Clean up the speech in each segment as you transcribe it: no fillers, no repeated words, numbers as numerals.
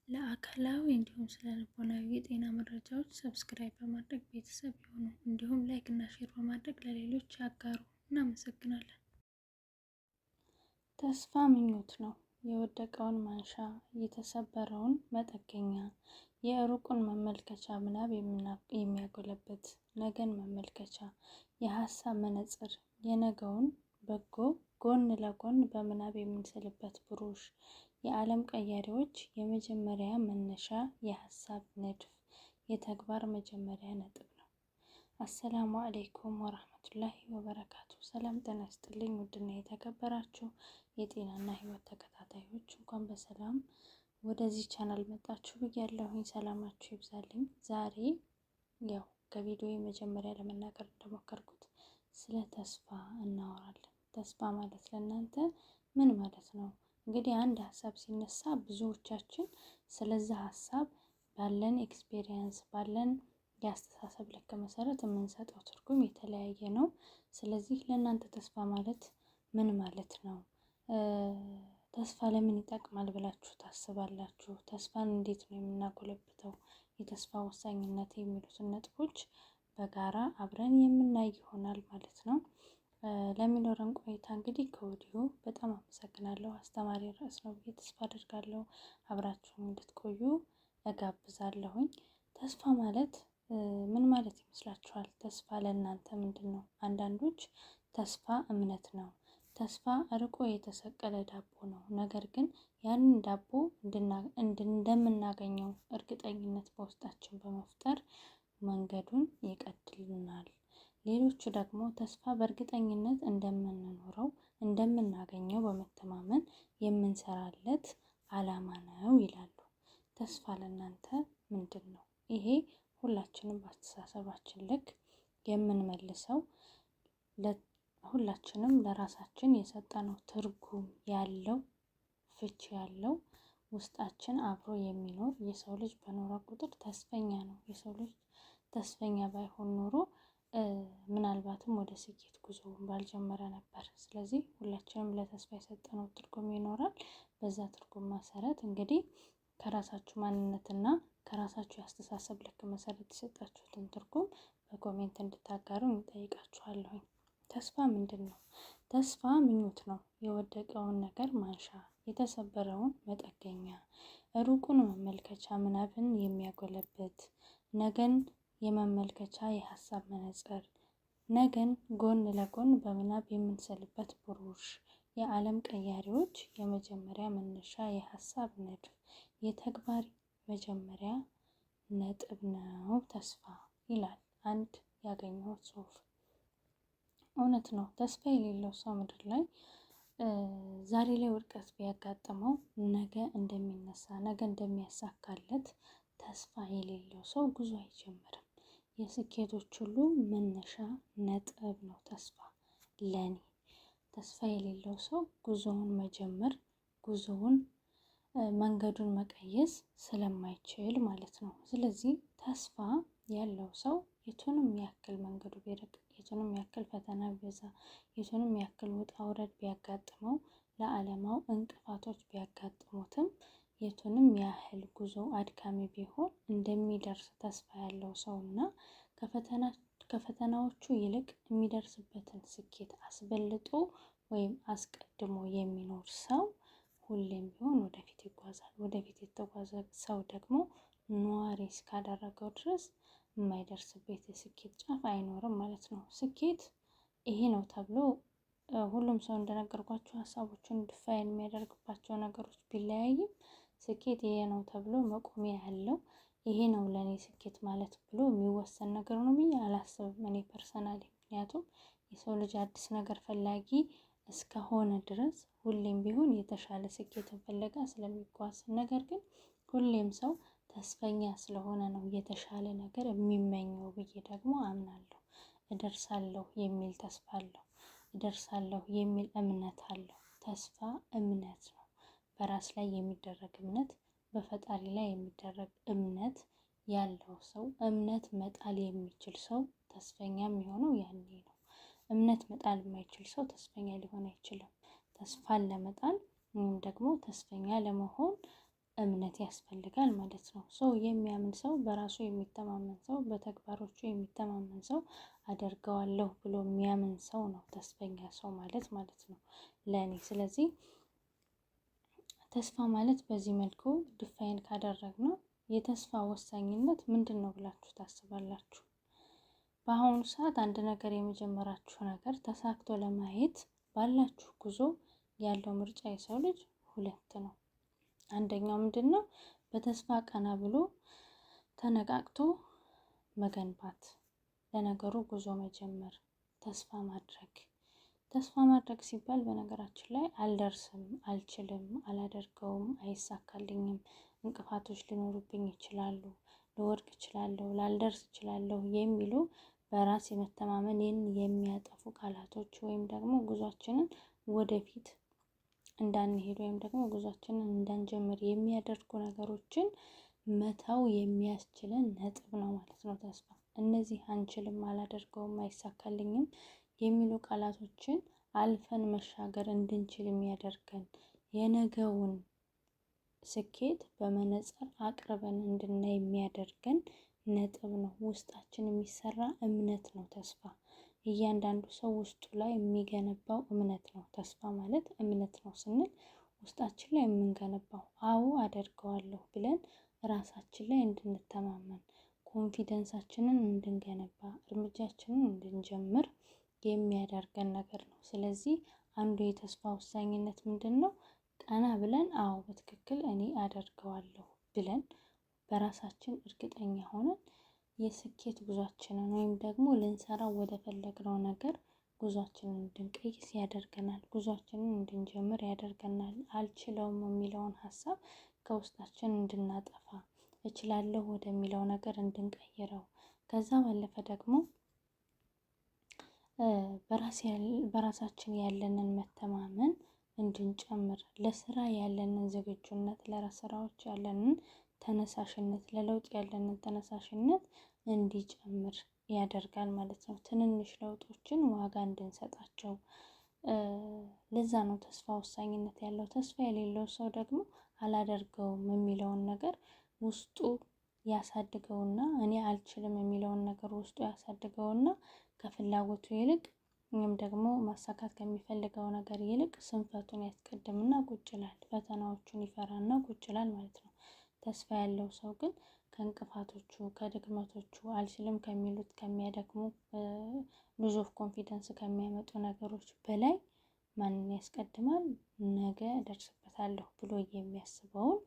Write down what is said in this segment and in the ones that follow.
ለአካላዊ እንዲሁም ስነ ልቦናዊ የጤና መረጃዎች subscribe በማድረግ ቤተሰብ ይሁኑ። እንዲሁም like እና share በማድረግ ለሌሎች ያጋሩ። እናመሰግናለን። ተስፋ ምኞት ነው። የወደቀውን ማንሻ፣ የተሰበረውን መጠገኛ፣ የሩቁን መመልከቻ ምናብ የሚያጎለብት፣ ነገን መመልከቻ፣ የሀሳብ መነጽር፣ የነገውን በጎ ጎን ለጎን በምናብ የምንስልበት ብሩሽ፣ የዓለም ቀያሪዎች የመጀመሪያ መነሻ የሀሳብ ንድፍ፣ የተግባር መጀመሪያ ነጥብ ነው። አሰላሙ አለይኩም ወራህመቱላሂ ወበረካቱ። ሰላም ጤና ይስጥልኝ። ውድና የተከበራችሁ የጤናና ሕይወት ተከታታዮች እንኳን በሰላም ወደዚህ ቻናል መጣችሁ ብያለሁኝ። ሰላማችሁ ይብዛልኝ። ዛሬ ያው ከቪዲዮ መጀመሪያ ለመናገር እንደሞከርኩት ስለ ተስፋ እናወራለን። ተስፋ ማለት ለእናንተ ምን ማለት ነው? እንግዲህ አንድ ሀሳብ ሲነሳ ብዙዎቻችን ስለዛ ሀሳብ ባለን experience ባለን የአስተሳሰብ ልክ መሰረት የምንሰጠው ትርጉም የተለያየ ነው። ስለዚህ ለእናንተ ተስፋ ማለት ምን ማለት ነው? ተስፋ ለምን ይጠቅማል ብላችሁ ታስባላችሁ? ተስፋን እንዴት ነው የምናጎለብተው? የተስፋ ወሳኝነት የሚሉትን ነጥቦች በጋራ አብረን የምናይ ይሆናል ማለት ነው። ለሚኖረን ቆይታ እንግዲህ ከወዲሁ በጣም አመሰግናለሁ። አስተማሪ ርዕስ ነው ብዬ ተስፋ አድርጋለሁ። አብራችሁን እንድትቆዩ እጋብዛለሁኝ። ተስፋ ማለት ምን ማለት ይመስላችኋል? ተስፋ ለእናንተ ምንድን ነው? አንዳንዶች ተስፋ እምነት ነው፣ ተስፋ ርቆ የተሰቀለ ዳቦ ነው። ነገር ግን ያንን ዳቦ እንደምናገኘው እርግጠኝነት በውስጣችን በመፍጠር መንገዱን ይቀድልናል። ሌሎቹ ደግሞ ተስፋ በእርግጠኝነት እንደምንኖረው እንደምናገኘው በመተማመን የምንሰራለት ዓላማ ነው ይላሉ። ተስፋ ለእናንተ ምንድን ነው? ይሄ ሁላችንም በአስተሳሰባችን ልክ የምንመልሰው ሁላችንም ለራሳችን የሰጠነው ትርጉም ያለው ፍቺ ያለው ውስጣችን አብሮ የሚኖር የሰው ልጅ በኖረ ቁጥር ተስፈኛ ነው። የሰው ልጅ ተስፈኛ ባይሆን ኖሮ ምናልባትም ወደ ስኬት ጉዞ ባልጀመረ ነበር። ስለዚህ ሁላችንም ለተስፋ የሰጠነው ትርጉም ይኖራል። በዛ ትርጉም መሰረት እንግዲህ ከራሳችሁ ማንነትና ከራሳችሁ የአስተሳሰብ ልክ መሰረት የሰጣችሁትን ትርጉም በ comment እንድታጋሩ እንጠይቃችኋለሁኝ። ተስፋ ምንድን ነው? ተስፋ ምኞት ነው። የወደቀውን ነገር ማንሻ፣ የተሰበረውን መጠገኛ፣ ሩቁን መመልከቻ ምናብን የሚያጎለብት፣ ነገን የመመልከቻ የሀሳብ መነጽር፣ ነገን ጎን ለጎን በምናብ የምንስልበት ብሩሽ፣ የዓለም ቀያሪዎች የመጀመሪያ መነሻ የሀሳብ ንድፍ፣ የተግባር መጀመሪያ ነጥብ ነው ተስፋ ይላል አንድ ያገኘሁት ጽሑፍ። እውነት ነው። ተስፋ የሌለው ሰው ምድር ላይ ዛሬ ላይ ውድቀት ቢያጋጥመው ነገ እንደሚነሳ ነገ እንደሚያሳካለት ተስፋ የሌለው ሰው ጉዞ አይጀምርም። የስኬቶች ሁሉ መነሻ ነጥብ ነው ተስፋ። ለኔ ተስፋ የሌለው ሰው ጉዞውን መጀመር ጉዞውን መንገዱን መቀየስ ስለማይችል ማለት ነው። ስለዚህ ተስፋ ያለው ሰው የቱንም ያክል መንገዱ ቢርቅ፣ የቱንም ያክል ፈተና ቢበዛ፣ የቱንም ያክል ውጣ ውረድ ቢያጋጥመው፣ ለዓላማው እንቅፋቶች ቢያጋጥሙትም የቱንም ያህል ጉዞ አድካሚ ቢሆን እንደሚደርስ ተስፋ ያለው ሰው እና ከፈተናዎቹ ይልቅ የሚደርስበትን ስኬት አስበልጦ ወይም አስቀድሞ የሚኖር ሰው ሁሌም ቢሆን ወደፊት ይጓዛል። ወደፊት የተጓዘ ሰው ደግሞ ነዋሪ እስካደረገው ድረስ የማይደርስበት የስኬት ጫፍ አይኖርም ማለት ነው። ስኬት ይሄ ነው ተብሎ ሁሉም ሰው እንደነገርኳቸው ሀሳቦቹን define የሚያደርግባቸው ነገሮች ቢለያይም ስኬት ይሄ ነው ተብሎ መቆሚያ ያለው ይሄ ነው ለእኔ ስኬት ማለት ብሎ የሚወሰን ነገር ነው ብዬ አላስብም እኔ personally። ምክንያቱም የሰው ልጅ አዲስ ነገር ፈላጊ እስከሆነ ድረስ ሁሌም ቢሆን የተሻለ ስኬትን ፍለጋ ስለሚጓዝ፣ ነገር ግን ሁሌም ሰው ተስፈኛ ስለሆነ ነው የተሻለ ነገር የሚመኘው ብዬ ደግሞ አምናለሁ። እደርሳለሁ የሚል ተስፋ አለው። እደርሳለሁ የሚል እምነት አለው። ተስፋ እምነት ነው። በራስ ላይ የሚደረግ እምነት፣ በፈጣሪ ላይ የሚደረግ እምነት ያለው ሰው እምነት መጣል የሚችል ሰው ተስፈኛ የሚሆነው ያኔ ነው። እምነት መጣል የማይችል ሰው ተስፈኛ ሊሆን አይችልም። ተስፋን ለመጣል ወይም ደግሞ ተስፈኛ ለመሆን እምነት ያስፈልጋል ማለት ነው። ሰው የሚያምን ሰው፣ በራሱ የሚተማመን ሰው፣ በተግባሮቹ የሚተማመን ሰው፣ አደርገዋለሁ ብሎ የሚያምን ሰው ነው ተስፈኛ ሰው ማለት ማለት ነው ለእኔ። ስለዚህ ተስፋ ማለት በዚህ መልኩ define ካደረግነው የተስፋ ወሳኝነት ምንድን ነው ብላችሁ ታስባላችሁ? በአሁኑ ሰዓት አንድ ነገር የመጀመራችሁ ነገር ተሳክቶ ለማየት ባላችሁ ጉዞ ያለው ምርጫ የሰው ልጅ ሁለት ነው። አንደኛው ምንድን ነው? በተስፋ ቀና ብሎ ተነቃቅቶ መገንባት፣ ለነገሩ ጉዞ መጀመር፣ ተስፋ ማድረግ። ተስፋ ማድረግ ሲባል በነገራችን ላይ አልደርስም፣ አልችልም፣ አላደርገውም፣ አይሳካልኝም፣ እንቅፋቶች ሊኖሩብኝ ይችላሉ፣ ልወድቅ እችላለሁ፣ ላልደርስ እችላለሁ የሚሉ በራስ የመተማመንን የሚያጠፉ ቃላቶች ወይም ደግሞ ጉዟችንን ወደፊት እንዳንሄድ ወይም ደግሞ ጉዟችንን እንዳንጀምር የሚያደርጉ ነገሮችን መተው የሚያስችለን ነጥብ ነው ማለት ነው ተስፋ። እነዚህ አንችልም፣ አላደርገውም፣ አይሳካልኝም የሚሉ ቃላቶችን አልፈን መሻገር እንድንችል የሚያደርገን፣ የነገውን ስኬት በመነጽር አቅርበን እንድናይ የሚያደርገን ነጥብ ነው። ውስጣችን የሚሰራ እምነት ነው ተስፋ። እያንዳንዱ ሰው ውስጡ ላይ የሚገነባው እምነት ነው። ተስፋ ማለት እምነት ነው ስንል ውስጣችን ላይ የምንገነባው፣ አዎ አደርገዋለሁ ብለን ራሳችን ላይ እንድንተማመን፣ confidence ኣችንን እንድንገነባ፣ እርምጃችንን እንድንጀምር የሚያደርገን ነገር ነው። ስለዚህ አንዱ የተስፋ ወሳኝነት ምንድን ነው? ቀና ብለን አዎ በትክክል እኔ አደርገዋለሁ ብለን በራሳችን እርግጠኛ ሆነን የስኬት ጉዟችንን ወይም ደግሞ ልንሰራው ወደ ፈለግነው ነገር ጉዟችንን እንድንቀይስ ያደርገናል። ጉዟችንን እንድንጀምር ያደርገናል። አልችለውም የሚለውን ሀሳብ ከውስጣችን እንድናጠፋ፣ እችላለሁ ወደሚለው ነገር እንድንቀይረው፣ ከዛ ባለፈ ደግሞ በራሳችን ያለንን መተማመን እንድንጨምር፣ ለስራ ያለንን ዝግጁነት፣ ለስራዎች ያለንን ተነሳሽነት፣ ለለውጥ ያለንን ተነሳሽነት እንዲጨምር ያደርጋል ማለት ነው። ትንንሽ ለውጦችን ዋጋ እንድንሰጣቸው፣ ለዛ ነው ተስፋ ወሳኝነት ያለው። ተስፋ የሌለው ሰው ደግሞ አላደርገውም የሚለውን ነገር ውስጡ ያሳድገውና፣ እኔ አልችልም የሚለውን ነገር ውስጡ ያሳድገውና ከፍላጎቱ ይልቅ ወይም ደግሞ ማሳካት ከሚፈልገው ነገር ይልቅ ስንፈቱን ያስቀድምና ቁጭ ይላል። ፈተናዎቹን ይፈራና ቁጭ ይላል ማለት ነው። ተስፋ ያለው ሰው ግን ከእንቅፋቶቹ፣ ከድክመቶቹ፣ አልችልም ከሚሉት፣ ከሚያደክሙ፣ lose of confidence ከሚያመጡ ነገሮች በላይ ማንን ያስቀድማል? ነገ እደርስበታለሁ ብሎ የሚያስበውን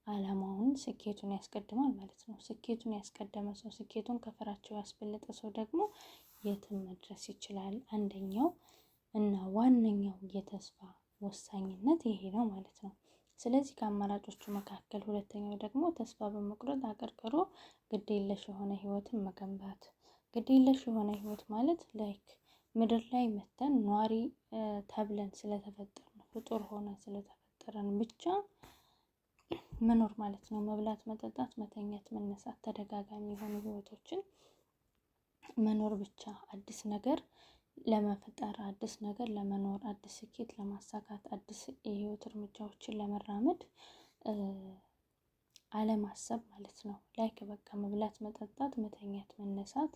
አላማውን፣ ስኬቱን ያስቀድማል ማለት ነው። ስኬቱን ያስቀደመ ሰው፣ ስኬቱን ከፍራቻው ያስበለጠ ሰው ደግሞ የትም መድረስ ይችላል። አንደኛው እና ዋነኛው የተስፋ ወሳኝነት ይሄ ነው ማለት ነው። ስለዚህ ከአማራጮቹ መካከል ሁለተኛው ደግሞ ተስፋ በመቁረጥ አቀርቅሮ ግዴለሽ የሆነ ህይወትን መገንባት። ግዴለሽ የሆነ ህይወት ማለት like ምድር ላይ መተን ኗሪ ተብለን ስለተፈጠርን፣ ፍጡር ሆነን ስለተፈጠረን ብቻ መኖር ማለት ነው። መብላት፣ መጠጣት፣ መተኛት፣ መነሳት፣ ተደጋጋሚ የሆኑ ህይወቶችን መኖር ብቻ፣ አዲስ ነገር ለመፍጠር፣ አዲስ ነገር ለመኖር፣ አዲስ ስኬት ለማሳካት፣ አዲስ የህይወት እርምጃዎችን ለመራመድ አለማሰብ ማለት ነው። Like በቃ መብላት፣ መጠጣት፣ መተኛት፣ መነሳት፣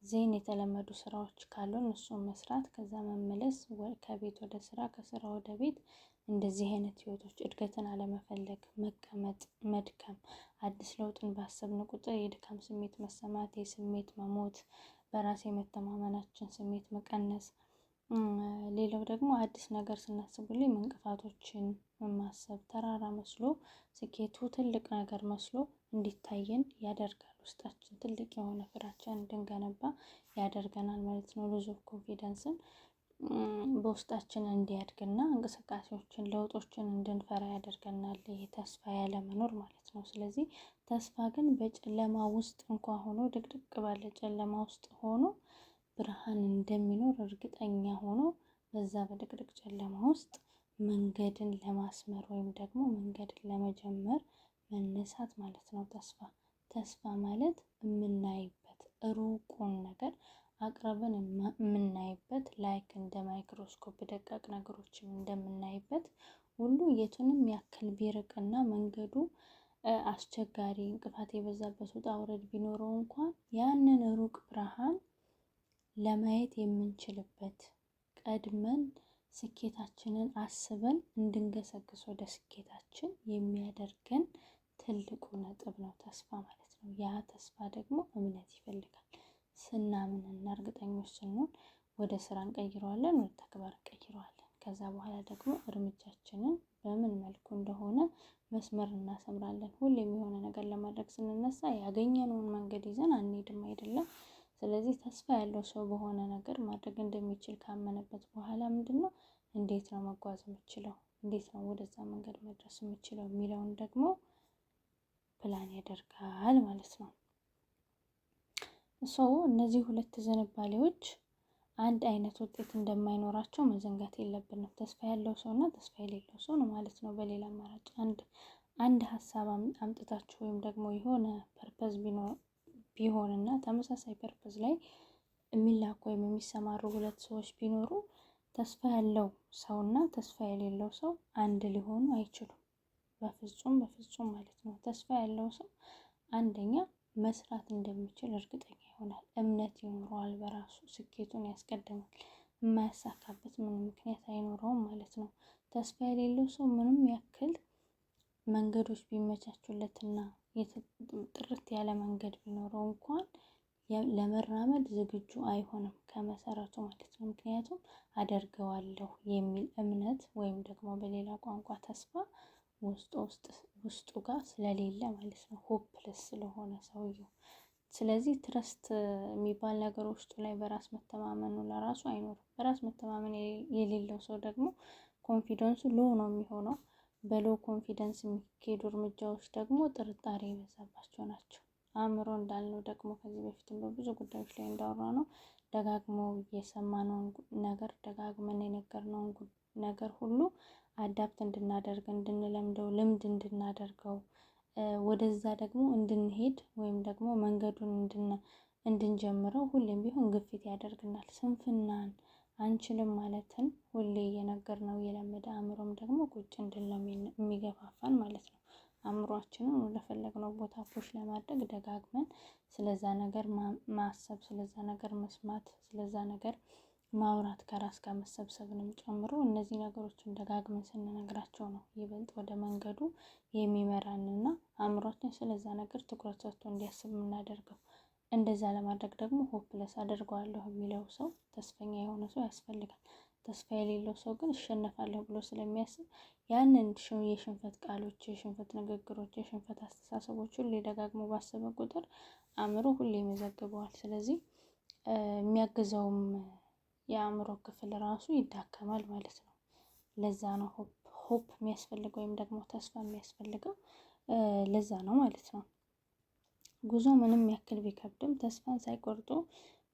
then የተለመዱ ስራዎች ካሉን እሱን መስራት፣ ከዛ መመለስ፣ ከቤት ወደ ስራ፣ ከስራ ወደ ቤት፣ እንደዚህ አይነት ህይወቶች፣ እድገትን አለመፈለግ፣ መቀመጥ፣ መድከም፣ አዲስ ለውጥን ባሰብን ቁጥር የድካም ስሜት መሰማት፣ የስሜት መሞት፣ በራስ የመተማመናችን ስሜት መቀነስ። ሌላው ደግሞ አዲስ ነገር ስናስብ ሁሌም እንቅፋቶችን ማሰብ፣ ተራራ መስሎ፣ ስኬቱ ትልቅ ነገር መስሎ እንዲታየን ያደርጋል። ውስጣችን ትልቅ የሆነ ፍራቻን እንድንገነባ ያደርገናል ማለት ነው። Lose of confidence ን በውስጣችን እንዲያድግና እንቅስቃሴዎችን፣ ለውጦችን እንድንፈራ ያደርገናል። ይህ ተስፋ ያለመኖር ማለት ነው። ስለዚህ ተስፋ ግን በጨለማ ውስጥ እንኳ ሆኖ፣ ድቅድቅ ባለ ጨለማ ውስጥ ሆኖ ብርሃን እንደሚኖር እርግጠኛ ሆኖ በዛ በድቅድቅ ጨለማ ውስጥ መንገድን ለማስመር ወይም ደግሞ መንገድን ለመጀመር መነሳት ማለት ነው። ተስፋ ማለት የምናይበት፣ ሩቁን ነገር አቅርበን የምናይበት፣ like እንደ ማይክሮስኮፕ ደቃቅ ነገሮችን እንደምናይበት ሁሉ የቱንም ያክል ቢርቅና መንገዱ አስቸጋሪ እንቅፋት የበዛበት ውጣ ውረድ ቢኖረው እንኳን ያንን ሩቅ ብርሃን ለማየት የምንችልበት ቀድመን ስኬታችንን አስበን እንድንገሰግስ ወደ ስኬታችን የሚያደርገን ትልቁ ነጥብ ነው ተስፋ ማለት ነው። ያ ተስፋ ደግሞ እምነት ይፈልጋል። ስናምንና እርግጠኞች ስንሆን ወደ ስራ እንቀይረዋለን፣ ወደ ተግባር እንቀይረዋለን። ከዛ በኋላ ደግሞ እርምጃችንን በምን መልኩ እንደሆነ መስመር እናሰምራለን። ሁሌም የሆነ ነገር ለማድረግ ስንነሳ ያገኘነውን መንገድ ይዘን አንሄድም አይደለም። ስለዚህ ተስፋ ያለው ሰው በሆነ ነገር ማድረግ እንደሚችል ካመነበት በኋላ ምንድን ነው እንዴት ነው መጓዝ የምችለው፣ እንዴት ነው ወደዛ መንገድ መድረስ የምችለው የሚለውን ደግሞ ፕላን ያደርጋል ማለት ነው። So እነዚህ ሁለት ዝንባሌዎች አንድ አይነት ውጤት እንደማይኖራቸው መዘንጋት የለብንም። ተስፋ ያለው ሰው እና ተስፋ የሌለው ሰው ነው ማለት ነው። በሌላ አማራጭ አንድ ሀሳብ አምጥታችሁ ወይም ደግሞ የሆነ purpose ቢሆንና ተመሳሳይ purpose ላይ የሚላኩ ወይም የሚሰማሩ ሁለት ሰዎች ቢኖሩ ተስፋ ያለው ሰው እና ተስፋ የሌለው ሰው አንድ ሊሆኑ አይችሉም። በፍጹም በፍጹም ማለት ነው። ተስፋ ያለው ሰው አንደኛ መስራት እንደሚችል እርግጠኛ ይሆናል። እምነት ይኖረዋል በራሱ፣ ስኬቱን ያስቀድማል። የማያሳካበት ምንም ምክንያት አይኖረውም ማለት ነው። ተስፋ የሌለው ሰው ምንም ያክል መንገዶች ቢመቻቹለትና ጥርት ያለ መንገድ ቢኖረው እንኳን ለመራመድ ዝግጁ አይሆንም ከመሰረቱ ማለት ነው። ምክንያቱም አደርገዋለሁ የሚል እምነት ወይም ደግሞ በሌላ ቋንቋ ተስፋ ውስጡ ጋር ስለሌለ ማለት ነው። Hopeless ስለሆነ ሰውየው። ስለዚህ trust የሚባል ነገር ውስጡ ላይ በራስ መተማመኑ ለራሱ አይኖርም። በራስ መተማመን የሌለው ሰው ደግሞ confidence ኡ low ነው የሚሆነው። በ low confidence የሚካሄዱ እርምጃዎች ደግሞ ጥርጣሬ የበዛባቸው ናቸው። አእምሮ እንዳልነው ደግሞ ከዚህ በፊትም በብዙ ጉዳዮች ላይ እንዳወራነው ደጋግሞ የሰማነውን ነገር ደጋግመን የነገርነውን ነገር ሁሉ adapt እንድናደርግ፣ እንድንለምደው፣ ልምድ እንድናደርገው፣ ወደዛ ደግሞ እንድንሄድ ወይም ደግሞ መንገዱን እንድንጀምረው ሁሌም ቢሆን ግፊት ያደርግናል። ስንፍናን አንችልም ማለትን ሁሌ እየነገርነው የለመደ አእምሮም ደግሞ ቁጭ እንድል ነው የሚገፋፋን ማለት ነው። አእምሯችንን ወደፈለግነው ቦታ push ለማድረግ ደጋግመን ስለዛ ነገር ማሰብ፣ ስለዛ ነገር መስማት፣ ስለዛ ነገር ማውራት፣ ከራስ ጋር መሰብሰብንም ጨምሮ እነዚህ ነገሮችን ደጋግመን ስንነግራቸው ነው ይበልጥ ወደ መንገዱ የሚመራንና አእምሯችን ስለዛ ነገር ትኩረት ሰጥቶ እንዲያስብ የምናደርገው። እንደዛ ለማድረግ ደግሞ hopeless አደርገዋለሁ የሚለው ሰው፣ ተስፈኛ የሆነ ሰው ያስፈልጋል። ተስፋ የሌለው ሰው ግን እሸነፋለሁ ብሎ ስለሚያስብ ያንን የሽንፈት ቃሎች፣ የሽንፈት ንግግሮች፣ የሽንፈት አስተሳሰቦች ሁሌ ደጋግሞ ባሰበ ቁጥር አእምሮ ሁሌ ይመዘግበዋል። ስለዚህ የሚያግዘውም የአእምሮ ክፍል ራሱ ይዳከማል ማለት ነው። ለዛ ነው hope የሚያስፈልገው ወይም ደግሞ ተስፋ የሚያስፈልገው ለዛ ነው ማለት ነው። ጉዞ ምንም ያክል ቢከብድም ተስፋን ሳይቆርጡ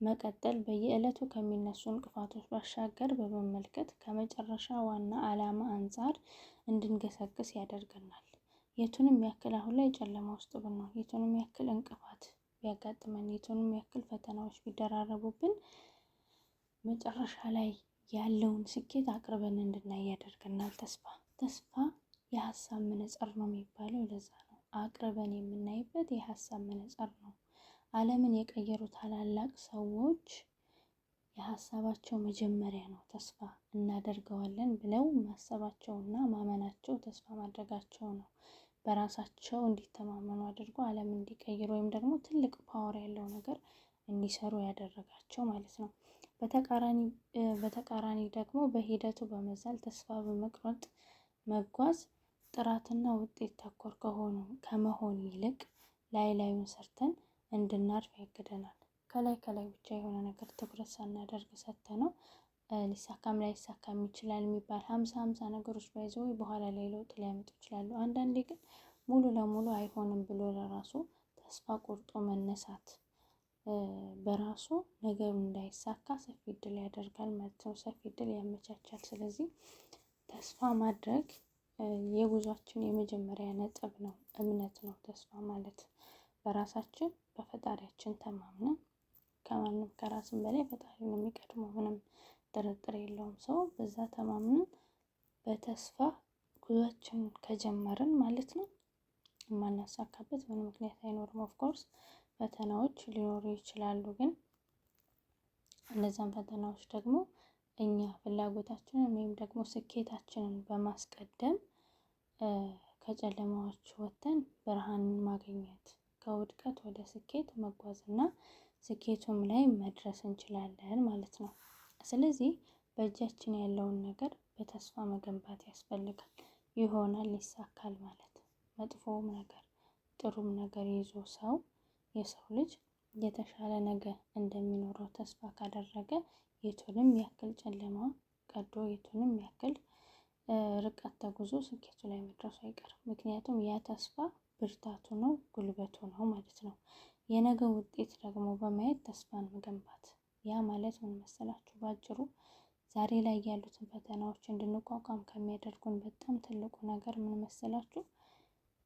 መቀጠል በየዕለቱ ከሚነሱ እንቅፋቶች ባሻገር በመመልከት ከመጨረሻ ዋና ዓላማ አንጻር እንድንገሰግስ ያደርገናል። የቱንም ያክል አሁን ላይ ጨለማ ውስጥ ብንሆን፣ የቱንም ያክል እንቅፋት ቢያጋጥመን፣ የቱንም ያክል ፈተናዎች ቢደራረቡብን መጨረሻ ላይ ያለውን ስኬት አቅርበን እንድናይ ያደርገናል። ተስፋ የሀሳብ መነጽር ነው የሚባለው ለዛ ነው። አቅርበን የምናይበት የሀሳብ መነጽር ነው። ዓለምን የቀየሩ ታላላቅ ሰዎች የሀሳባቸው መጀመሪያ ነው ተስፋ እናደርገዋለን ብለው ማሰባቸውና ማመናቸው ተስፋ ማድረጋቸው ነው። በራሳቸው እንዲተማመኑ አድርጎ ዓለምን እንዲቀይሩ ወይም ደግሞ ትልቅ power ያለው ነገር እንዲሰሩ ያደረጋቸው ማለት ነው። በተቃራኒ ደግሞ በሂደቱ በመዛል ተስፋ በመቁረጥ መጓዝ ጥራትና ውጤት ተኮር ከመሆን ይልቅ ላይ ላዩን ሰርተን እንድናርፍ ያግደናል። ከላይ ከላይ ብቻ የሆነ ነገር ትኩረት ሳናደርግ ሰተነው ሊሳካም ላይሳካም ይችላል የሚባል 50-50 ነገሮች ባይዘው በኋላ ላይ ለውጥ ሊያመጡ ይችላሉ። አንዳንዴ ግን ሙሉ ለሙሉ አይሆንም ብሎ ለራሱ ተስፋ ቆርጦ መነሳት በራሱ ነገሩ እንዳይሳካ ሰፊ እድል ያደርጋል ማለት ነው። ሰፊ እድል ያመቻቻል። ስለዚህ ተስፋ ማድረግ የጉዟችን የመጀመሪያ ነጥብ ነው፣ እምነት ነው። ተስፋ ማለት በራሳችን በፈጣሪያችን ተማምነን፣ ከማንም ከራስም በላይ ፈጣሪ ነው የሚቀድመው፣ ምንም ጥርጥር የለውም። ሰው በዛ ተማምነን በተስፋ ጉዟችን ከጀመርን ማለት ነው የማናሳካበት ምንም ምክንያት አይኖርም። Of course ፈተናዎች ሊኖሩ ይችላሉ፣ ግን እነዛን ፈተናዎች ደግሞ እኛ ፍላጎታችንን ወይም ደግሞ ስኬታችንን በማስቀደም ከጨለማዎች ወጥተን ብርሃንን ማግኘት፣ ከውድቀት ወደ ስኬት መጓዝ እና ስኬቱም ላይ መድረስ እንችላለን ማለት ነው። ስለዚህ በእጃችን ያለውን ነገር በተስፋ መገንባት ያስፈልጋል። ይሆናል፣ ይሳካል ማለት መጥፎውም ነገር ጥሩም ነገር ይዞ ሰው የሰው ልጅ የተሻለ ነገር እንደሚኖረው ተስፋ ካደረገ የቱንም ያክል ጨለማ ቀዶ የቱንም ያክል ርቀት ተጉዞ ስኬቱ ላይ መድረሱ አይቀርም። ምክንያቱም ያ ተስፋ ብርታቱ ነው፣ ጉልበቱ ነው ማለት ነው። የነገ ውጤት ደግሞ በማየት ተስፋን መገንባት፣ ያ ማለት ምን መሰላችሁ? ባጭሩ ዛሬ ላይ ያሉትን ፈተናዎች እንድንቋቋም ከሚያደርጉን በጣም ትልቁ ነገር ምን መሰላችሁ?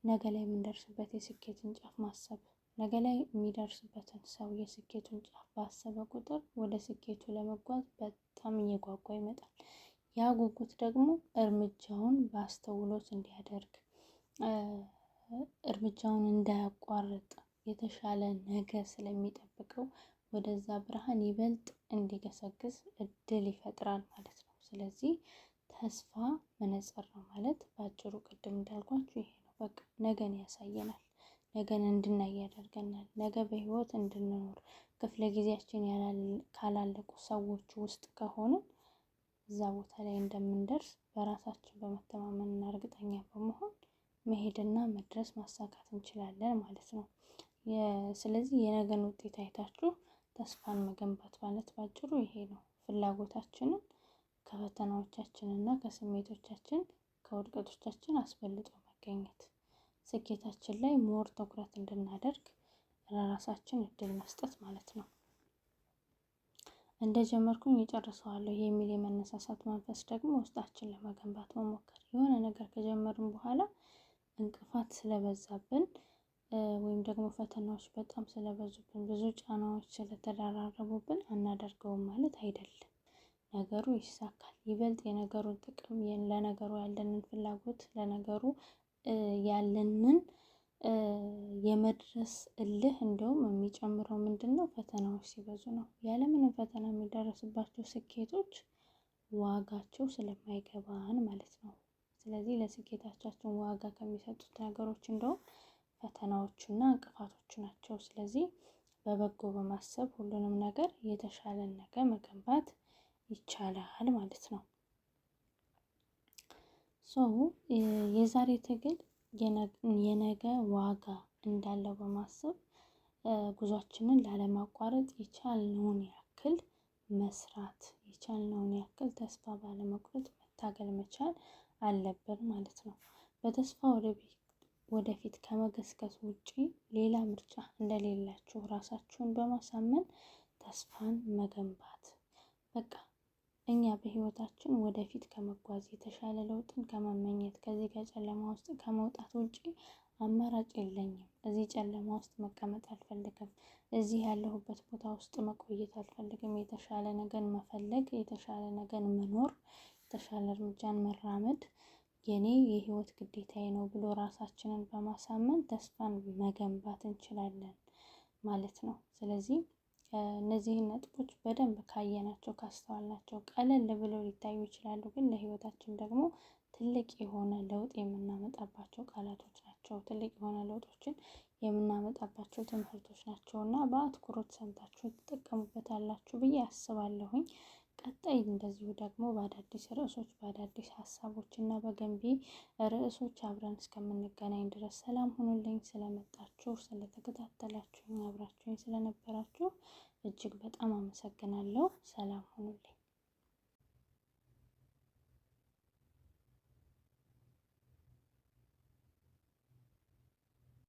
ነገ ላይ የምንደርስበት የስኬትን ጫፍ ማሰብ። ነገ ላይ የሚደርስበትን ሰው የስኬቱን ጫፍ ባሰበ ቁጥር ወደ ስኬቱ ለመጓዝ በጣም እየጓጓ ይመጣል። ያ ጉጉት ደግሞ እርምጃውን በአስተውሎት እንዲያደርግ፣ እርምጃውን እንዳያቋርጥ፣ የተሻለ ነገ ስለሚጠብቀው ወደዛ ብርሃን ይበልጥ እንዲገሰግስ እድል ይፈጥራል ማለት ነው። ስለዚህ ተስፋ መነጽር ነው ማለት በአጭሩ ቅድም እንዳልኳችሁ ይሄ ነው። በቃ ነገን ያሳየናል። ነገን እንድናይ ያደርገናል። ነገ በህይወት እንድንኖር ክፍለ ጊዜያችን ካላለቁ ሰዎች ውስጥ ከሆንን እዛ ቦታ ላይ እንደምንደርስ በራሳችን በመተማመን እና እርግጠኛ በመሆን መሄድና መድረስ ማሳካት እንችላለን ማለት ነው። ስለዚህ የነገን ውጤት አይታችሁ ተስፋን መገንባት ማለት ባጭሩ ይሄ ነው። ፍላጎታችንን ከፈተናዎቻችን እና ከስሜቶቻችን ከውድቀቶቻችን አስበልጦ መገኘት፣ ስኬታችን ላይ more ትኩረት እንድናደርግ ለራሳችን እድል መስጠት ማለት ነው። እንደጀመርኩኝ እጨርሰዋለሁ የሚል የመነሳሳት መንፈስ ደግሞ ውስጣችን ለመገንባት መሞከር። የሆነ ነገር ከጀመርን በኋላ እንቅፋት ስለበዛብን ወይም ደግሞ ፈተናዎች በጣም ስለበዙብን፣ ብዙ ጫናዎች ስለተደራረቡብን አናደርገውም ማለት አይደለም። ነገሩ ይሳካል። ይበልጥ የነገሩን ጥቅም፣ ለነገሩ ያለንን ፍላጎት፣ ለነገሩ ያለንን የመድረስ እልህ እንደውም የሚጨምረው ምንድን ነው? ፈተናዎች ሲበዙ ነው። ያለምንም ፈተና የሚደረስባቸው ስኬቶች ዋጋቸው ስለማይገባን ማለት ነው። ስለዚህ ለስኬታችን ዋጋ ከሚሰጡት ነገሮች እንደውም ፈተናዎቹና እንቅፋቶቹ ናቸው። ስለዚህ በበጎ በማሰብ ሁሉንም ነገር የተሻለን ነገር መገንባት ይቻላል ማለት ነው። So የዛሬ ትግል የነገ ዋጋ እንዳለው በማሰብ ጉዟችንን ላለማቋረጥ የቻልነውን ያክል መስራት፣ የቻልነውን ያክል ተስፋ ባለመቁረጥ መታገል መቻል አለብን ማለት ነው። በተስፋ ወደፊት ከመገስገስ ውጪ ሌላ ምርጫ እንደሌላችሁ ራሳችሁን በማሳመን ተስፋን መገንባት፣ በቃ እኛ በህይወታችን ወደፊት ከመጓዝ፣ የተሻለ ለውጥን ከመመኘት፣ ከዚህ ከጨለማ ውስጥ ከመውጣት ውጪ አማራጭ የለኝም። እዚህ ጨለማ ውስጥ መቀመጥ አልፈልግም። እዚህ ያለሁበት ቦታ ውስጥ መቆየት አልፈልግም። የተሻለ ነገን መፈለግ፣ የተሻለ ነገን መኖር፣ የተሻለ እርምጃን መራመድ የኔ የህይወት ግዴታዬ ነው ብሎ ራሳችንን በማሳመን ተስፋን መገንባት እንችላለን ማለት ነው። ስለዚህ እነዚህን ነጥቦች በደንብ ካየናቸው፣ ካስተዋልናቸው ቀለል ብለው ሊታዩ ይችላሉ፣ ግን ለህይወታችን ደግሞ ትልቅ የሆነ ለውጥ የምናመጣባቸው ቃላቶች ናቸው። ትልቅ የሆነ ለውጦችን የምናመጣባቸው ትምህርቶች ናቸው እና በአትኩሮት ሰምታችሁ ትጠቀሙበታላችሁ ብዬ አስባለሁኝ። ቀጣይ እንደዚሁ ደግሞ በአዳዲስ ርዕሶች፣ በአዳዲስ ሀሳቦች እና በገንቢ ርዕሶች አብረን እስከምንገናኝ ድረስ ሰላም ሁኑልኝ። ስለመጣችሁ፣ ስለተከታተላችሁኝ፣ አብራችሁኝ ስለነበራችሁ እጅግ በጣም አመሰግናለሁ። ሰላም ሁኑልኝ።